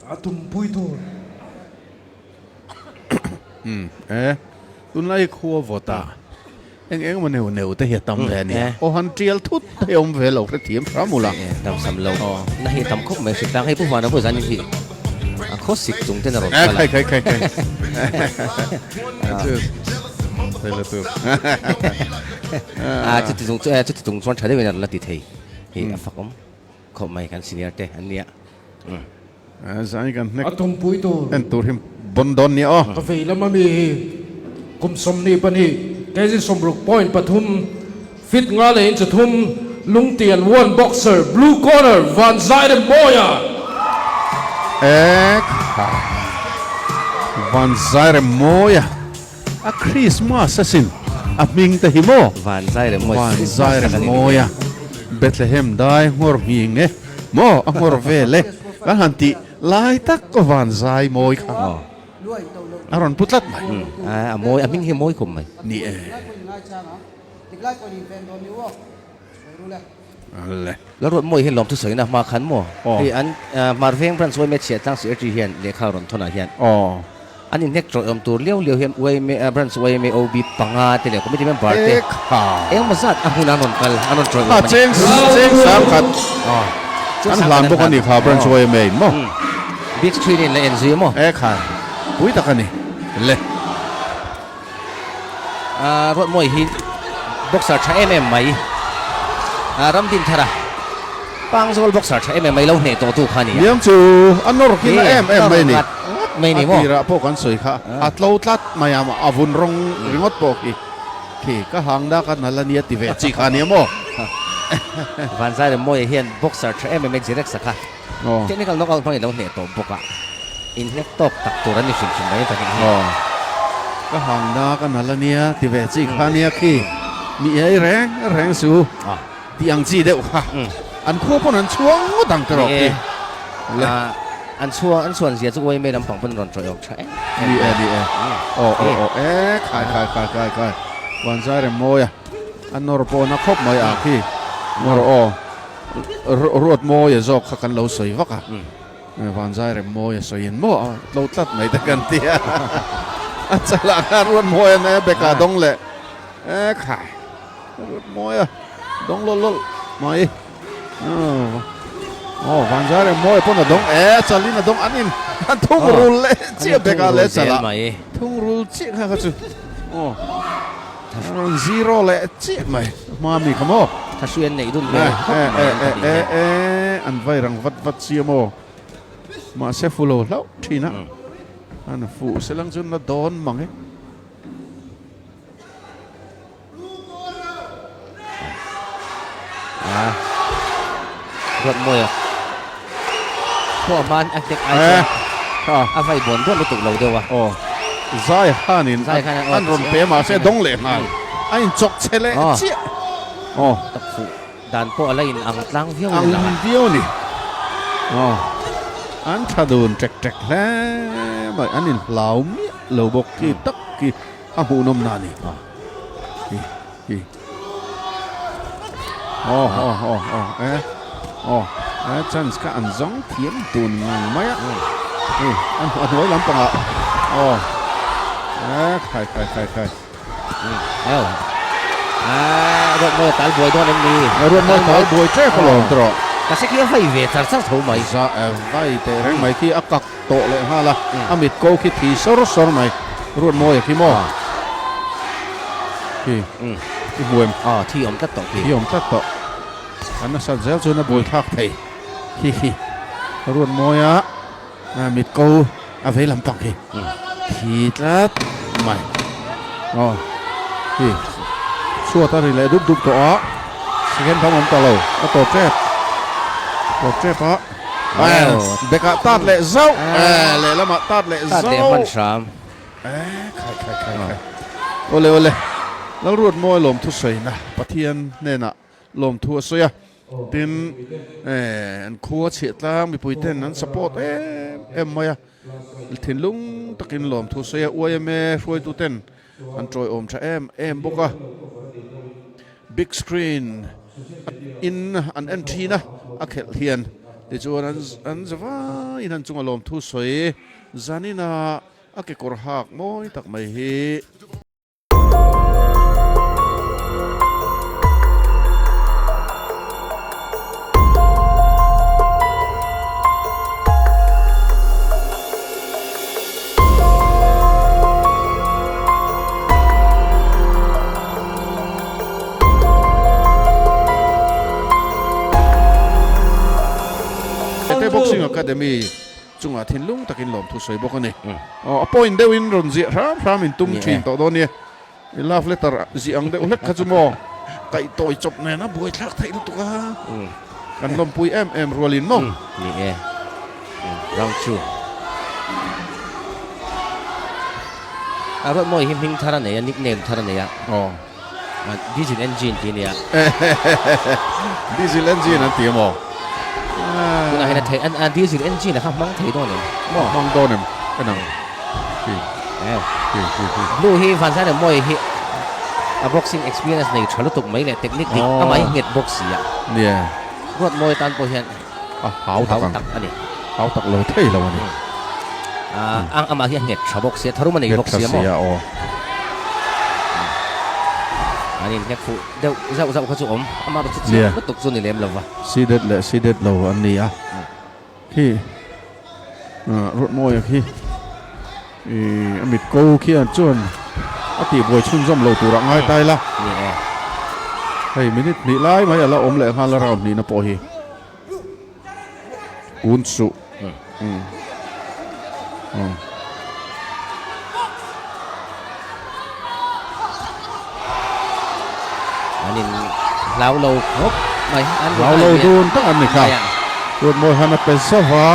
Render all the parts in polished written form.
A tumpui tur. Umm e, tunlai khua vawt ah eng eng emaw neu neu te hi a tam ve a nia. Aw han tial thut te hi a awm ve lo hrethiam hram ula. Dam sam lo na hi a tam khawp mai hritlang hei Pu Vana pawh zan in hi a khaw sik chung ten a rawn kal a. Khai khai khai khai. Chu thei la tur. A chuti chung chuti chung chuan tha deuhin a rawn la ti thei hi a fak awm khawp mai kan senior te an nia. Zai kan hnek A tumpui tur. En tur hi bon dawn nia aw. Ka vei lam ami hi kum 22 kg 60.3 fit nga leh inch thum Lungtian one boxer blue corner Van Zairemmawia. Ek ha Van Zairemmawia a Christmas asin a hming te hi maw Van Zairemmawia Van Zairemmawia Bethlehem dai nghawr nghing e. Maw a nghawr vel e, kan han tih lai tak ka van zai mawi kha a rawn pu tlat mai. A mawi, a hming hi a mawi khawp mai. Ni e. Le. Lalruat mawi hian lawmthu sawina hma khan maw? Hei an Hmarveng branch yma chhiah tlang secretary hian lehkha rawn thawnah hian. An inhnek tawih awm tur liau liau hian yma branch yma OB panga te leh committee member te engemaw zat a hmun an rawn kal an rawn tawih awm a ni. Cheng cheng sang khat an hlan bawk a ni kha branch yma in maw? Big screen in la en zui a maw? E khai pui tak a ni le. Ruatmawi hi boxer tha em em mai Ramdin thara Pangzawl boxer tha em em mai lo hneh tawh tu kha a ni a. Niang chu a nawr khi na em em mai ni. Ngat ngat mai ni maw. A tirah pawh kan sawi kha a tlo tlat mai a a vun rawng ringawt pawh khi khi ka hang dak a nal a nia ti ve chi kha a nia maw. Vanzai Remmawia hian boxer tha em em mai Jirex-a kha technical knockout hmangin lo hneh tawh bawk a, inhnek tawk tak tur an ni hrim hrim mai pahnih hi. Ka hang dak a nal a nia ti ve chi kha a nia khi mi ei reng reng su. Tih ang chi deuh kha an khua pawn an chhuang ngawt ang tawh khi. Le. An chhuang an chhuan zia chu yma lampang pawn an rawn tawih awk tha em em. Ni e ni e. Aw aw aw e khai khai khai khai khai. Vanzai rem mawi a. A nawr pawh na khawp mai a khi. Nawr aw. Ruat mawi a zawk kha kan lo sawi vak a. Vanzai rem mawi a sawi in maw a tlo tlat mai te kan ti a. A chalah khan ruat mawi a ne beka dawng leh. E khai. Ruat mawi a dawng lawlh lawlh mai aw vanzai rem mawi pawn a dawng e a chalin a dawng an in an thung rul leh chiah bek a leh chalah thung rul chiah kha kha chu aw rawn zero leh chiah mai hma mi kha maw thasui an neih dun hmel khawp mai an e e e an vai rang vat vat sia maw mahse fu lo hlauh thin a an fuh selang chu na dawn mang e. Ruat mawi a khaw hman a hnek ai chuan a vai bawn bawn lutuk lo deuh a. Aw zai khanin an rawn pe mahse dawng leh nghal a inchawk che leh chiah. Aw tak fuh dan pawh a la in ang tlang viau ni lah. Ang viau ni. Aw an tha dun tek tek hle mai an inhlau miah lo bawk khi tak khi. A hmuhnawm na a ni. Hi hi. Aw aw aw aw e aw e chance kha an zawng thiam tun ngang mai a. Hi a hnuai lampangah aw e khai khai khai khai. Aw a ruat mawi a tal buai dawn em ni? Ruat mawi tal buai tep alawm tawh. Ka se khi a vai ve char char tho mai. Za vai teh reng mai khi a kak tawh leh nghal a, a mit ko khi thi sawr sawr mai. Ruatmawia khi maw? Khi i hmu em? Aw, thi awm tlat tawh khi. Thi awm tlat tawh. An nasat zel chuan a buai thlak thei. Hi hi. Ruatmawia mit ko a vei lampang khi thi tlat mai. Aw, khi chhuat a ri leh dup dup tawh a, second thang awm ta lo, a tawp tep. Tawp tep a. Bekah tat leh zauh lehlamah tat leh zauh. Tat leh hman hram. Khai khai khai khai. Awle awle. Lalruat mawi lawmthu sawina Pathian hnenah lawmthu a sawi a. Tin an khua chhiah tlang mipui ten an support em em mai a. Thinlung takin lawmthu sawi a. YMA hruaitu ten an tawiawm tha em em bawk a. Big screen in an en thin a, a khelh hian. Tichuan an an zavaiin an chunga lawmthu sawi zanina a kekawr hak mawi tak mai hi. Tete Boxing Academy chungah thinlung takin lawmthu sawi bawk a ni. Aw, a point deuhin rawn ziah hram hram in tum thin tawh dawn nia. I love letter ziah ang deuh hlek kha chu maw kaih tawi chawp nen a buaithlak theih lutuk a. Kan lawmpui em em rualin maw? Ni e. Round 2. A Ruatmawi hi hming thar a nei a, nickname thar a nei a. Aw. Diesel engine tih a nia. Diesel engine an ti a maw? Tunah hian a theih a, diesel engine a kha hmang thei dawn em? Maw? Hmang dawn em? En ang. Hi. Hi hi hi. Blue hi Vanzai leh Mawi hi a boxing experience nei tha lutuk mai leh technique dik amah hi nghet bawk si a. Nia. Ruatmawi tan pawh hian a hau tak ang. A ni. Hau tak lo thei lo a ni. Ang amah hi a nghet tha bawk sia, tharum a nei bawk sia maw? Nghet tha sia aw. An inhnek fuh deuh zauh zauh kha chu awm, amah erawh chu chiang lutuk chu ni lem lo va. Seeded leh seeded lo an ni a, khi Ruatmawia khi a mit ko khian chuan a tihbuai chhunzawm lo turah ngai ta ila. Ni e. Hei minute hnih lai mai a la awm leh nghal a round hnihna pawh hi. Kun suh. An in hlau lo khawp mai. Hlau lo dun tak an ni kha. Ruatmawi han a pe zauh a.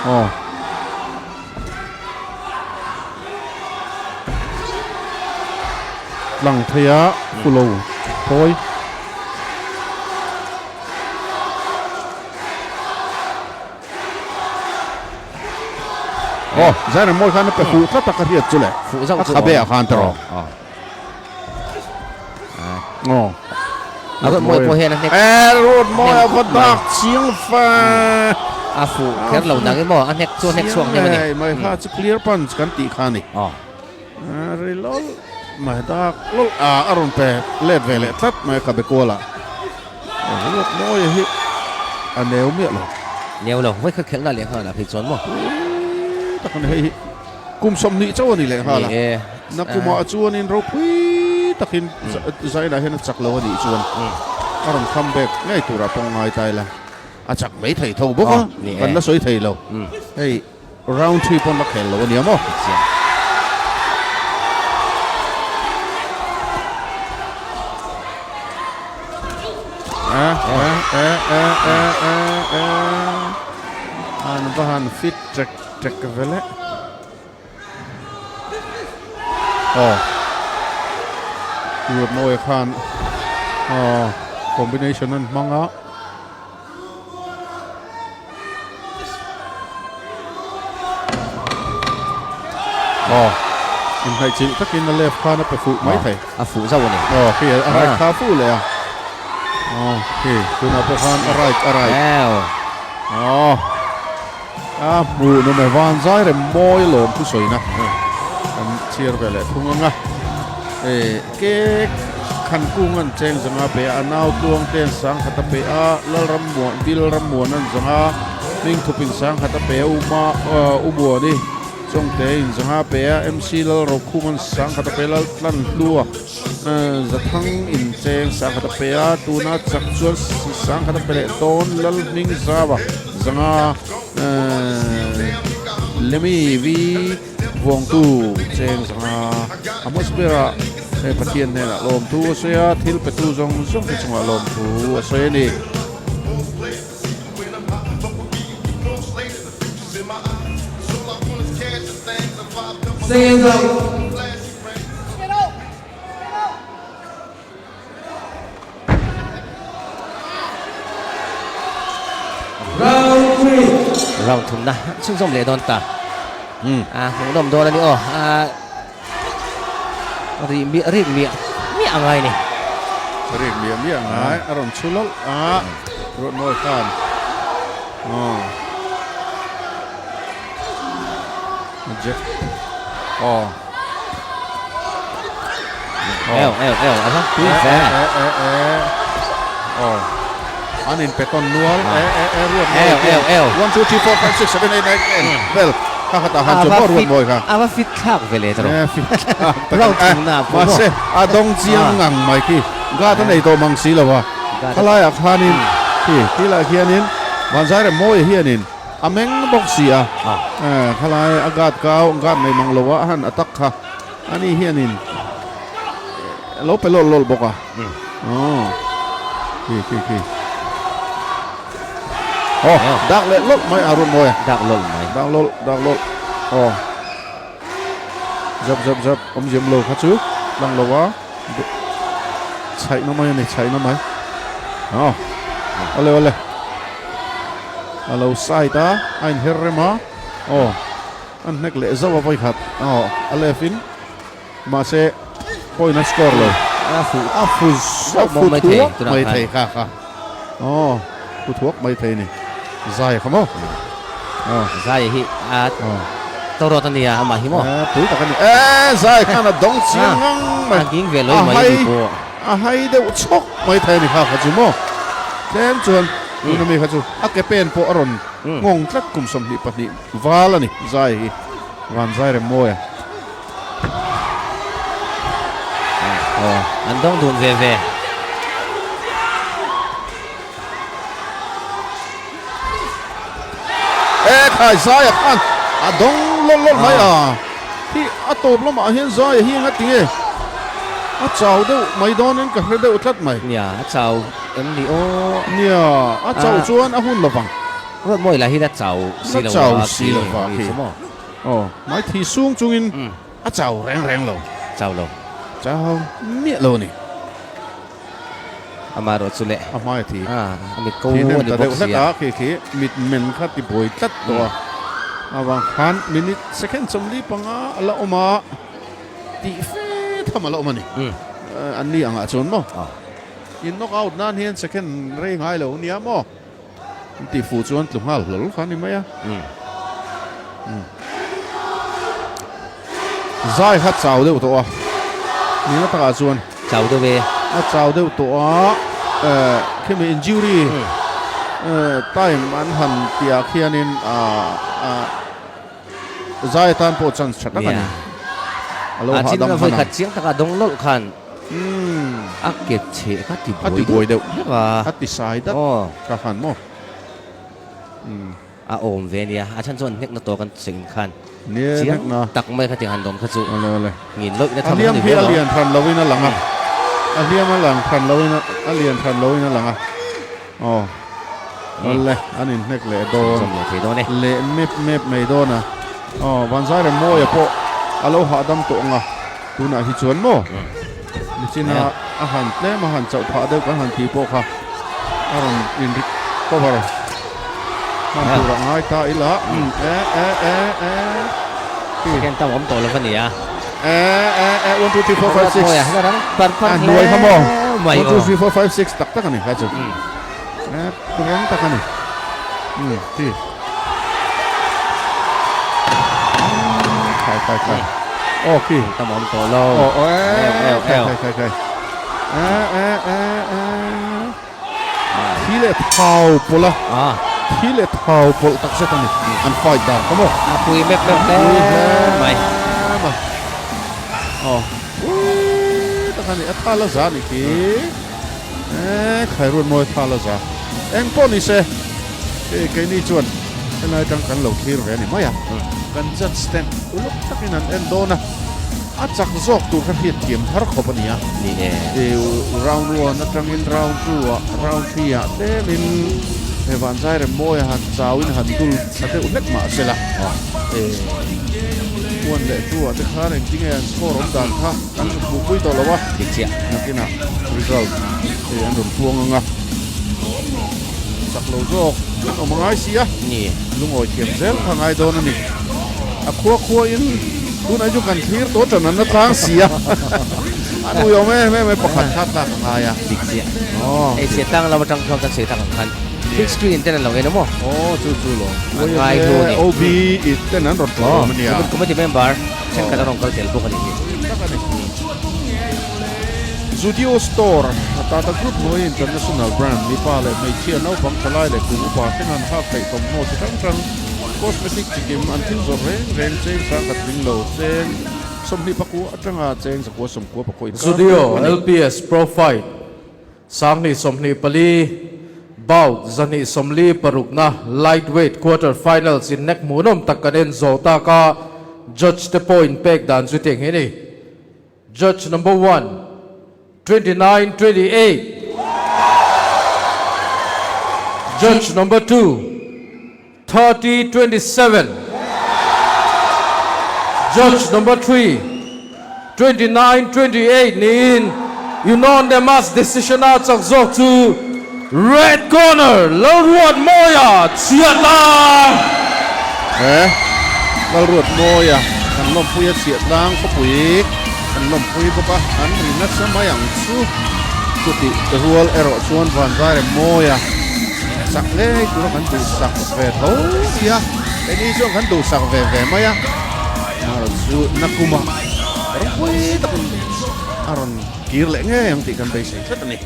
Aw. Tlang thei a phulo thawi. Aw, Zaina mawi khan a pe fuh tlat a ka hriat chu le. Fuh zauh chu. A khabe ah khan ta rawh. Aw. Aw. A road mawi pawh hian a hnek. E road mawi a va dak chiang fa. A fuh kher lo nang emaw a hnek chu a hnek chhuak hnem a ni. Mai kha chu clear punch kan tih kha a ni. Aw. Ri lawlh mai dak lawlh a a rawn pe let ve leh tlat mai a khabe kual ah. Road mawi hi a neu miah lo. Neu lo, vawi khat khelhna leh nghal ah phei chuan maw. Tak a ni hei hi. Kum 20 chauh a ni leh nghal a. Ni e. Nakumah chuanin ropui takin Zainah hian a chak lo a nih chuan a rawn come back ngei turah pawh ngai ta ila. A chak mai thei tho bawk a, kan la sawi thei lo. Hei round 3 pawn la khel lo a nia maw? E e e e e e e an va han fit trek Trek vel e. Aw. Ruatmawia khan aw combination an hmang a. Aw. Inhnaih chilh takin a left khan a pe fuh mai thei. A fuh zauh a ni. Aw khi a right kha fuh leh a. Aw khi tunah pawh khan a right a right. Aw. A hmuh nawm e, van zai rem mawi lawm thu sawina kan chhiar ve leh thung ang a. E ke khan kung an cheng zanga pe a, a nau tluang te an sang khat a pe a, Lalram muan Bil ram muan an zanga, hming thup in sang khat a pe a, Uma U Muani Chawngte in zanga pe a, MC Lalrokhum an sang khat a pe a, Laltlan Hlua Zathang in cheng sang khat a pe a, tuna chak chuan sang khat a pe leh dawn Lalhming Zava. Zanga Lemi vi vuangtu cheng zanga a hmasa berah he Pathian hnenah lawmthu a sawi a, thil petu zawng zawng te chungah lawmthu a sawi a ni. Second round. Round 3. Round thumna chhunzawm leh dawn ta. A hmuhnawm dawn a ni aw. A ri miah rik miah miah a ngai ni. Rik miah miah a ngai. A rawn chhu lawlh a. Ruatmawi khan. Jeff aw. Eo eo eo a va pui ve. E e e aw an in pe tawn nual e e e ruat mawi Eo eo eo. 1 2 3 4 5 6 7 8 9 10 vel kha kha tah han chu maw ruat mawi kha. A va fit thlak ve le tawh. E fit thlak tak Round thumna pawh maw. Mahse a dawng chiang ngang mai khi guard a nei tawh mang si lo a. Khalaiah khanin khi tilaiah khianin Vanzairem Mawia hianin A meng bawk si a, khalai a guard kau, guard nei mang lo a han attack kha ani hianin a lo pe lawlh lawlh bawk a. Aw, khi khi khi. Aw, dak leh lawlh mai a rawn mawi a. Dak lawlh mai. Dak lawlh, dak lawlh. Aw, zap zap zap awmziam lo kha chu tlang lo a. Chhaihna mai a ni, chhaihna mai. Aw, awle awle. A lo side a, a inher rem a, aw a hnek leh zauh a vawikhat aw a left in mahse point a score lo. A fu a fu a fu thuak mai thei kha kha aw fu thuak mai thei ni zai kha maw aw zai hi a tawrawt a nia amah hi maw pui tak a ni e zai khan a dawng chiang ngang mai a ging ve lawih mai a ni pawh a hai deuh chhawk mai thei a ni kha kha chu maw tlem chuan Tuna mi kha chu a ke pen pawh a rawn nghawng tlat kum 22 val a ni zai hi van zai rem mawi a. Aw an dawng dun ve ve. E khai zai a khan a dawng lawlh lawlh mai a. Hi a tawp lamah hian zai a hi eng a ti nge a chau deuh mai dawnin ka hre deuh tlat mai. Nia a chau. Em ni aw? Nia, a chauh chuan a hun lovang. Ruatmawi lah hian a chau si lo a si lo va khi. Aw, mai thi sung chungin a chau reng reng lo. Chau lo. Chau miah lo a ni. Amaherawh chu le. A hmai a thi. A mit ko a ni bawk sia. Khi khi khi mit men kha ti buai tlat tawh a. Avang khan minute second 45 a la awm a, tih fe tham a la awm a ni. An ni angah chuan maw? In knock out nan hian second rei ngai lo nia maw? An tih fuh chuan tlu nghal hlawl kha a ni mai a. Zai kha chau deuh tawh a, nila takah chuan. Chau deuh e. A chau deuh tawh a, khimi injury time an han tihah khianin Zai atan pawh chance tha tak a ni. A lo hahdam hman a. Khat chiang taka dawng lawlh khan a ke chhe kha ti buai deuh hlek a. A ti sai dat ka han maw. A awm ve nia, a chhan chuan hnekna tawk an cheng khan chiang tak mai kha tiang han dawm kha chu ngin lawih na tham a ni ve lo. A hliam hi a lian hran loin a lang a, a hliam a lang hran loin a lian hran loin a lang a. Aw awle an inhnek leh dawn leh mep mep mai dawn a aw Vanzaire Mawia pawh a lo hahdam tawh ang a tunah hi chuan maw nichina a han tlem a han chauh phah deuh kan han tih pawh kha a rawn in recover hman tur a ngai ta ila e e e e Second tam awm tawh lo va nia. E e e 1 2 3 4 5 6 a hnuai kha maw 1 2 3 4 5 6 tak tak a ni kha chu e rang tak a ni ti khai khai khai aw khi tam awm tawh lo aw aw e khai khai khai khai e e e e Thi leh thau pawlh a, thi leh thau pawlh tak zet a ni. An fight dan kha maw? A pui mep mep hle mai. Aw, pui tak a ni. A thal a za a nih khi. E, Khairuat mawi thal a za. Eng pawh ni se, hei keini chuan helai atang kan lo thlir ve a ni mai a. Kan judge ten uluk takin an en dawn a. A chak zawk tur kha hriat thiam har khawp a ni a. Ni e. Round one atangin round two ah, round three ah tlemin he Vanzai Remmawia han chauin han dul tha deuh hlek mah se la. One leh two ah te khan engtinge an score awm dan kha kan hmuhpui tawh lo a. Dik chiah. Nakinah result hei an rawn puang ang a. Chak lo zawk an awm a ngai si a. Ni. Lungawi thiam zel kha ngai dawn a ni. A khua khua in tunah chu kan thlir tawh tan an la tlang si a. An ui awm em em e pakhat kha tlak a ngai a. Dik chiah. Hei chhiat tlang lam atang chuan kan sawi tak ang khan. Big screen ten an lo en a maw? Aw chu chu lawm. An ngai hlu a ni. OB i ten an rawn tlawh awm a nia. Aw committee member thenkhat an rawn kal tel bawk a nih hi. Tak a ni. Zudio Store a Tata Group hnuai international brand mipa leh hmeichhia naupang thalai leh kum upa thleng an hak theih thawmhnaw chi hrang hrang cosmetic chikim an thil zawrh reng reng cheng sangkhat tling lo cheng 24 atanga cheng zakua sawmkua pakua inkar Zudio a ni. LPS Pro Fight 2024 Bout 246na Lightweight Quarter Finals innek hmuhnawm tak kan en zawh tak a, Judge te pawh inpek dan chu tiang hi a ni. Judge number one, 29 28 Judge number two, 30 27 Judge number 3, 29 28 niin unanimous decision a chak zawk chu Red Corner Lalruatmawia Chhiatlang. He Lalruatmawia kan lawmpui a Chhiatlang khawpui kan lawmpui bawk a, an ri nasa mai ang chu. Chutih rual erawh chuan Vanzairemmawia chak ngei tura kan duhsak ve tho nia, keini chuan kan duhsak ve ve mai a, amaherawh chu nakuma rawngpui takin a rawn kir leh ngei ang tih kan beisei tlat a ni.